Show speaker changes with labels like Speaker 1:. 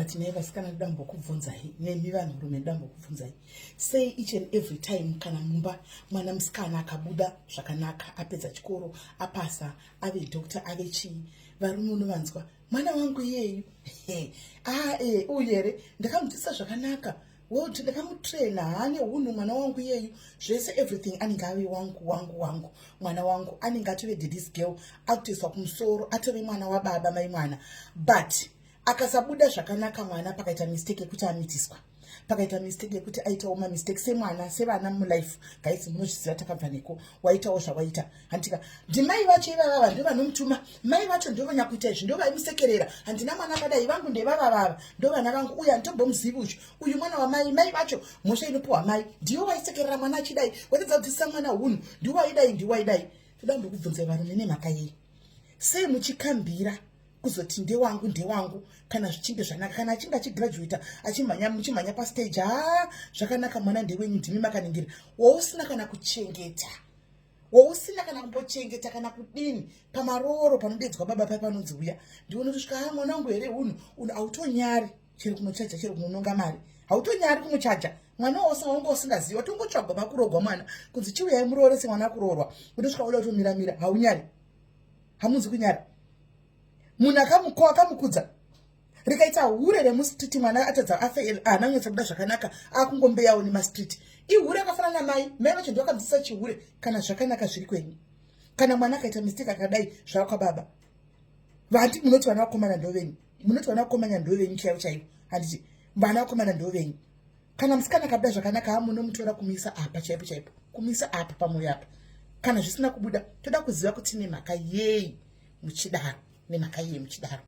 Speaker 1: But naye vasikana, ndoda mbokubvunzai, nemi vanhurume, ndoda mbokubvunzai, sei each and every time kana mumba mwana musikana akabuda zvakanaka, apedza chikoro, apasa, ave doctor, ave chii, varume unovanzwa, "Mwana wangu iyeyu, a e uyu here, ndakamudzidzisa zvakanaka, well, ndakamutraina, haane unhu mwana wangu iyeyu," zvese, everything anenge ave wangu, wangu, wangu, mwana wangu, anenge atove daddy's girl, akutoiswa kumusoro, atove mwana wababa, mai mwana. But akasabuda zvakanaka mwana, pakaita mistake yekuti amitiswa, pakaita mistake yekuti aitawo mamistake semwana, sevana mulife, guys, munozviziva, takabva neko, waitawo zvawaita, handika? Ndimai vacho ivavava ndo vanomutuma, mai vacho ndo vanyakuita izvi, ndo vaimusekerera, "Handina mwana akadai, vangu ndevavavava, ndo vana vangu, uyu handitombomuzivi uchu, uyu mwana wamai." Mai vacho, mhosva inopiwa mai, ndiwo vaisekerera mwana achidai, watadza kudzidzisa mwana unhu, ndiwo waidai, ndiwo waidai. Toda mbokubvunzai varume, nemhaka yei, sei muchikambira kuzoti ndewangu, ndewangu kana zvichinge zvanaka, kana achinge achigraduata, achimhanya, muchimhanya pastage, ha, zvakanaka, mwana ndewenyu, ndimi makaningira, wausina kana kuchengeta, wausina kana kumbochengeta kana kudini? Pamarooro panodedzwa baba pai, panonzi uya, ndione kusvika, "Ha, mwana wangu here?" Unhu unhu hautonyari, chero kunochaja, chero kunononga mari, hautonyari kumuchaja mwana wanga usingazivi, watongotsvagwa pakurogwa mwana kunzi, "Chiuyai muroorese mwana akuroorwa." Kutosvika uda kutomiramira, haunyari, hamunzi kunyara. Munhu akamukowa, akamukudza, rikaita hure remustreet, mwana atadza, haana kunyatsa kuda zvakanaka, akungombeyawo nemastreet, ihure akafanana namai. Mai vacho ndo vakamudzidzisa chihure. Kana zvakanaka zviri kwenyu, kana mwana akaita mistake akadai, zvava kwababa vandi. Munoti vana vakomana ndovenyu, munoti vana vakomana ndovenyu chaivo chaivo, handiti? Vana vakomana ndovenyu. Kana musikana akabuda zvakanaka, hamunomutora kumisa apa chaipo chaipo, kumisa apa pamwoyo apa. Kana zvisina kubuda, toda kuziva kuti nemhaka yei muchidaro, nemhaka yei muchidaro.